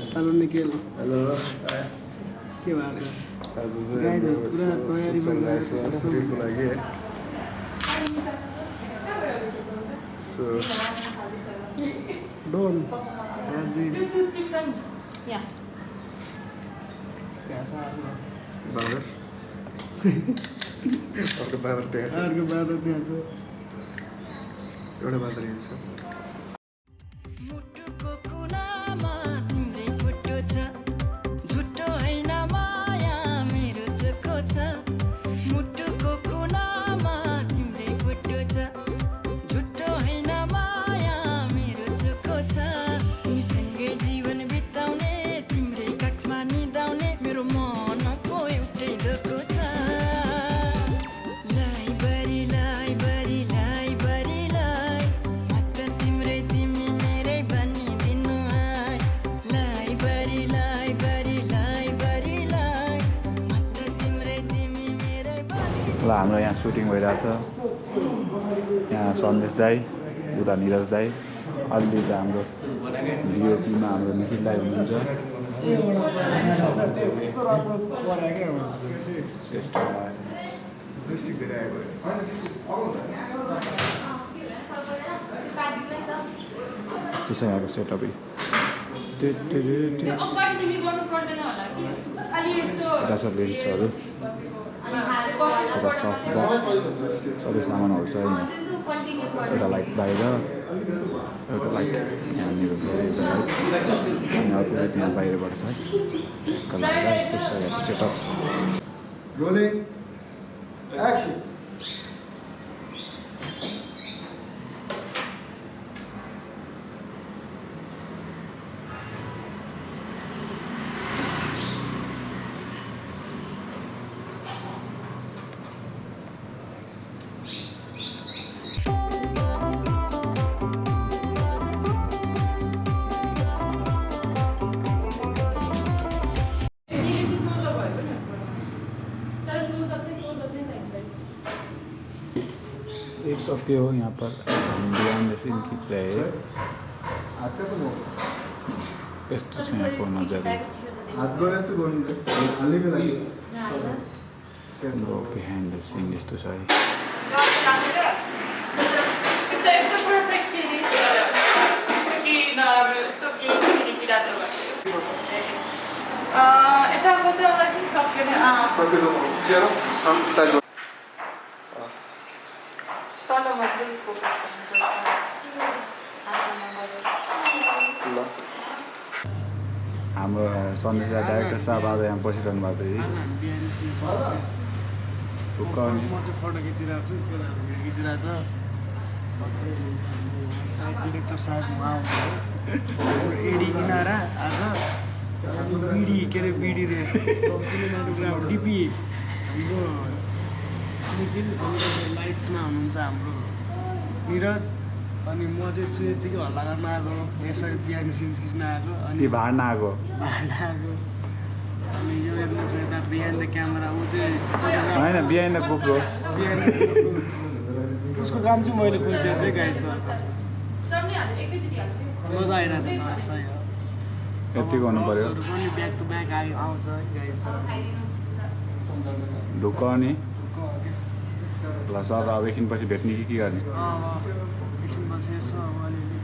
Hello Nikhil hello के भएको आज गाइज चाहिँ पुरा तयारीमा हाम्रो शरीरको लागि है सो डोन दार्जिलिङ बाबर अर्को बाबर त्यहाँ छ अर्को बाटो त्यहाँ छ एउटा बाबर यहाँ छ ल हाम्रो यहाँ सुटिङ भइरहेछ यहाँ सन्देश दाई उता निरज दाई अलि त हाम्रो डिओपीमा हाम्रो निखिल दाई हुनुहुन्छ यस्तो छ यहाँको सेटअपै यता छ लेन्सहरू एउटा सफ्ट बक्स सबै सामानहरू छ यहाँ एउटा लाइट बाहिर एउटा लाइट यहाँनिर एउटा लाइट अनि अर्को लाइट यहाँ बाहिरबाट छ लगाएर यस्तो छ यहाँको सेटअप रोलिङ एक्सन देख सकते हो यहाँ पर बिहाइंड द सीन खींच रहे हैं यस्तो छ यहाँको नजारा बिहाइन्ड द सीन यस्तो छ है हाम्रो सन्देश डाइरेक्टर साहब आज यहाँ बसिरहनु भएको छ फोटो खिचिरहेको छु खिचिरहेको छ डिरेक्टर साहब उहाँ एडी किनारा आज बिडी के अरे बिडी रे डिपी हाम्रो निखिल लाइट्समा हुनुहुन्छ हाम्रो निरज अनि म चाहिँ छु यतिकै हल्ला गर्न आएको यसरी बिहान सिन्स खिच्न आएको अनि भाड्न आएको अनि यो हेर्नु चाहिँ यता बिहाइन्ड द क्यामेरा ऊ चाहिँ होइन बिहाइन्ड द गोप्रो उसको काम चाहिँ मैले खोजिदिएको छु है गाइस त मजा आइरहेको छ तर सही हो यतिको हुनु पर्यो पनि ब्याक टु ब्याक आउँछ है गाइस ढुक्क अनि ल सर अब एकछिनपछि भेट्ने कि के गर्ने एकछिनपछि यसो अब अलिअलि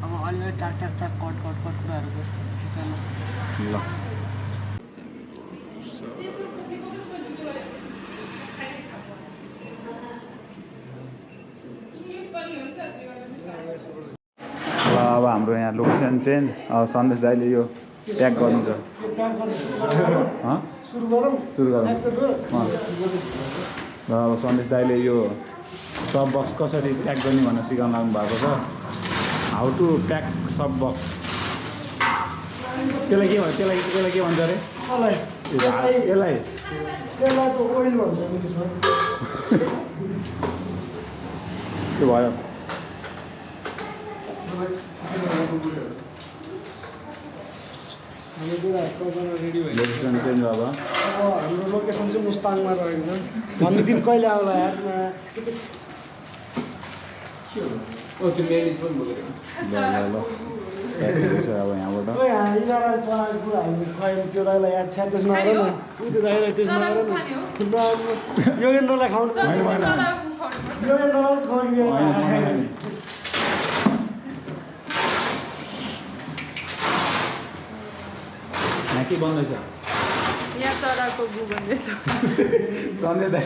अब अलिअलि टाक कट कुराहरू बस्छ खिचाउनु ल अब हाम्रो यहाँ लोकेसन चेन्ज सन्देश दाइले यो प्याक गर्नु छ सुरु गरौँ र अब सन्देश दाइले यो सब बक्स कसरी प्याक गर्ने भनेर सिकाउनु लाग्नु भएको छ how to pack sub box त्यसलाई के भन्छ त्यसलाई के भन्छ अरे यसलाई त ओइल भन्छ इङ्ग्लिसमा त्यो भयो हाम्रो कुरा सबजना रेडी भयो लोकेसन चेन्ज भयो अब हाम्रो लोकेसन चाहिँ मुस्ताङमा रहेको छ भन्ने दिन कहिले आउला यारमा अब यहाँबाट ओइ यिनीहरूलाई चलाएको कुरा हामी खुवायौँ त्यो दाइलाई याद छ त्यसमा गर न त्यो दाइलाई त्यसमा गर न योगेन्द्रलाई खुवाउँछ योगेन्द्रलाई खुवाउनु यहाँ के बन्दैछ यहाँ चराको गु भन्दैछ सन्देश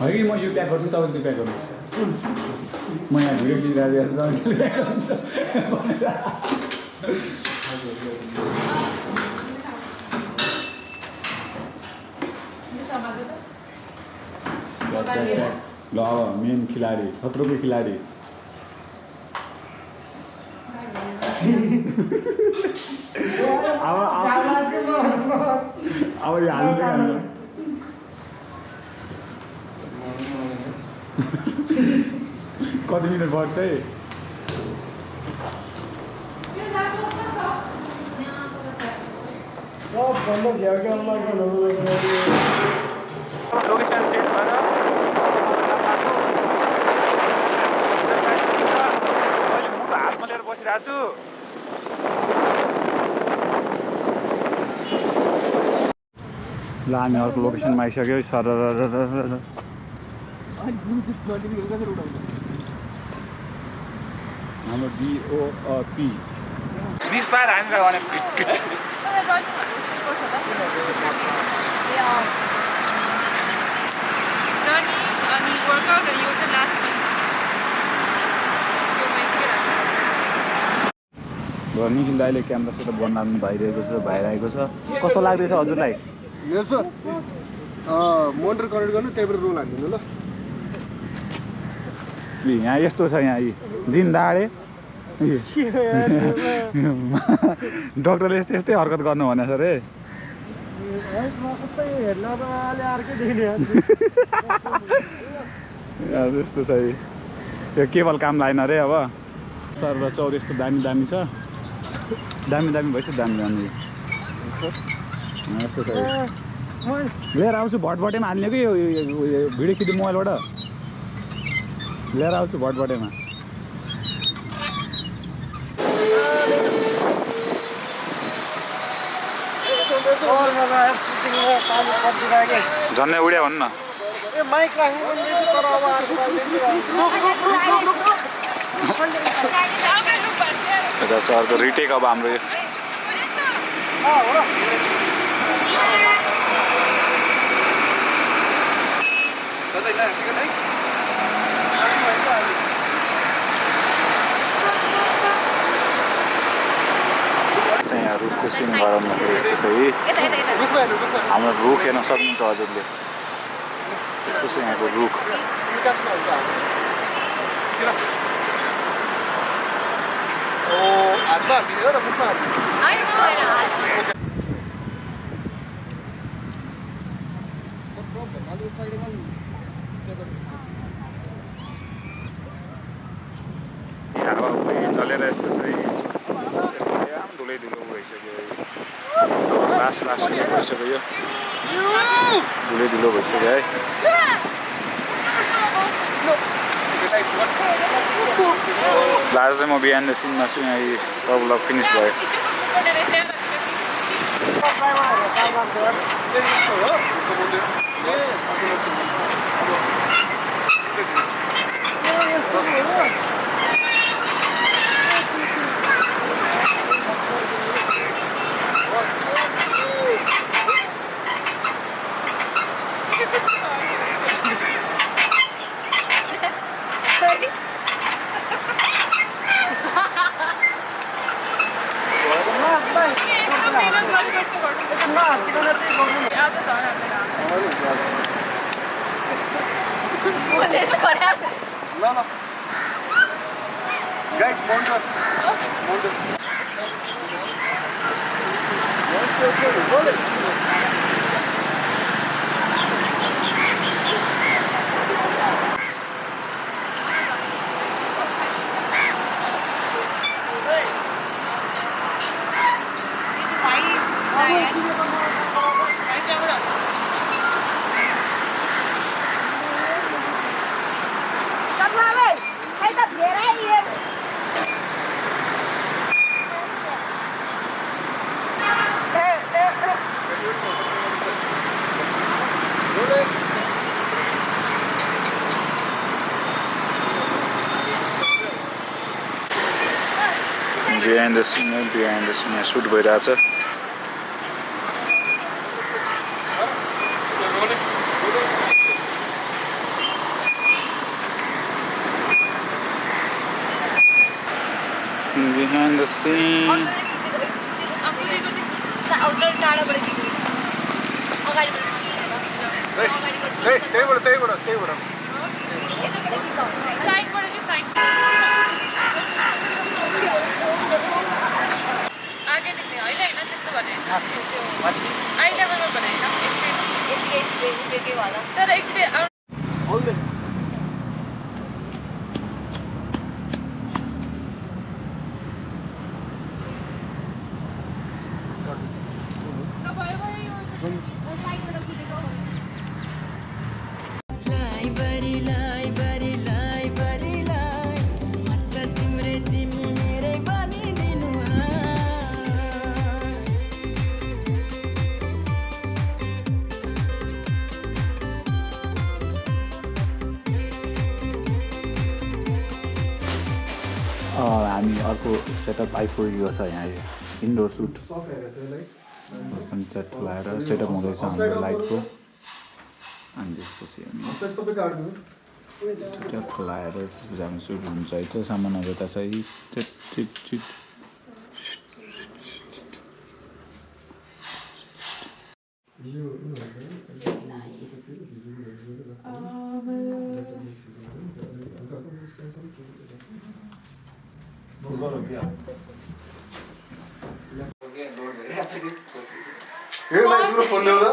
होइन कि म यो प्याक गर्छु तपाईँ त्यो प्याक गर्नु म यहाँ भिडियो खिचिरहेको ल अब मेन खिलाडी खतरोको खिलाडी अब यो हाल्नु चाहिँ कति मिनट बढ्छ है सबभन्दा झ्याउका लोकेसन चेन्ज भएर मैले मुटु हातमा लिएर बसिरहेको छु ल हामी अर्को लोकेसनमा आइसक्यो सर हाम्रो डिओपी बिस पाएर हामीलाई भने अनि वर्कआउट अनि एउटा लास्ट निखिल दाइले क्यामेरासित बनाउनु भइरहेको छ भइरहेको छ कस्तो लाग्दैछ हजुरलाई मेरो सर मोटर कनेक्ट गर्नु त्यहीबाट रोल हालिदिनु ल यहाँ यस्तो छ यहाँ दिन दाडे डक्टरले यस्तै यस्तै हरकत गर्नु भने छ रे त्यस्तो छ यो केवल काम लागेन अरे अब सर र चौर यस्तो दामी दामी छ दामी दामी भएछ दामी दामी यस्तो छ लिएर आउँछु भटभटेमा हाल्ने कि यो भिडियो खिच्नु मोबाइलबाट लिएर आउँछु भटभटेमा झन्नै उड्या भन्न माइक राख्नु तर अब यता सरको रिटेक अब हाम्रो यहाँ रुखको सिन गराउनु यस्तो छ है हाम्रो रुख हेर्न सक्नुहुन्छ हजुरले यस्तो छ यहाँको रुख चलेर यस्तो छ धुलै धुलो भइसक्यो लास्ट भइसक्यो यो धुलै धुलो भइसक्यो है लास्ट चाहिँ म बिहान सिनमा छु यहाँ ब्लग फिनिस भयो Guys, mount. Behind the scene हो, बिहाइन्ड द सिन यहाँ सुट भइरहेछ। Behind the scene. त्यहीबाट साइडबाट चाहिँ साइड आगे देख्ने होइन होइन त्यस्तो भने आई लेभलमा भने होइन तर एकचोटि हामी अर्को सेटअप आइपुगेको छ यहाँ इन्डोर सुट अनि सेट लगाएर सेटअप हुँदैछ हाम्रो लाइटको अनि त्यसपछि हामी सेटअप लगाएर त्यसपछि हाम्रो सुट हुन्छ है त सामानहरू त सही चिट चिट चिट फोन ल्याउँदा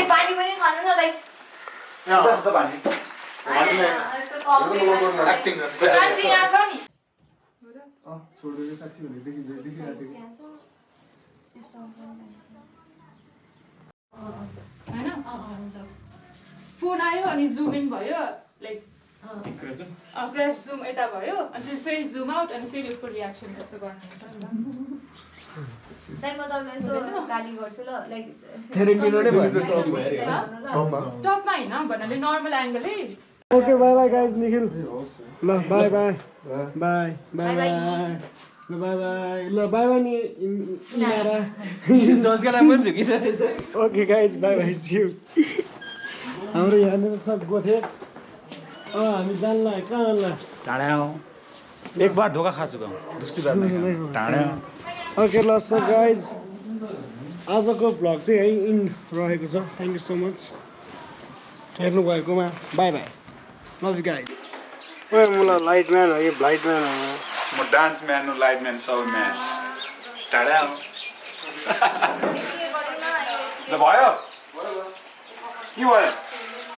पानी पनि खानु न लाइक साथी यहाँ छ नि छोडेको साक्षी भने देखिरहेको होइन फोन आयो अनि जुम इन भयो लाइक ग्राफ जुम यता भयो अनि फेरि जुम आउट अनि फेरि उसको रियाक्सन कस्तो गर्नुहुन्छ नि लाइक म तपाईँलाई यसो गाली गर्छु ल लाइक टपमा होइन भन्नाले नर्मल एङ्गलै okay bye bye guys Nikhil ल bye bye bye bye bye ल बाई बाई ल बाई बाई नि इनारा okay guys bye bye see you हाम्रो यहाँनिर सब गोथे हामी जान्ला कहाँ जान्ला टाढा एक बार धोका खा चुका दूसरी बार टाढा ओके ल सो गाइज आजको भ्लग चाहिँ यहीँ इन रहेको छ थ्याङ्क यू सो मच हेर्नुभएकोमा bye bye love you guys ओए मलाई लाइट म्यान हो कि ब्लाइट म्यान हो म डान्स म्यान हो लाइट म्यान सब म्यान टाढा ल भयो के भयो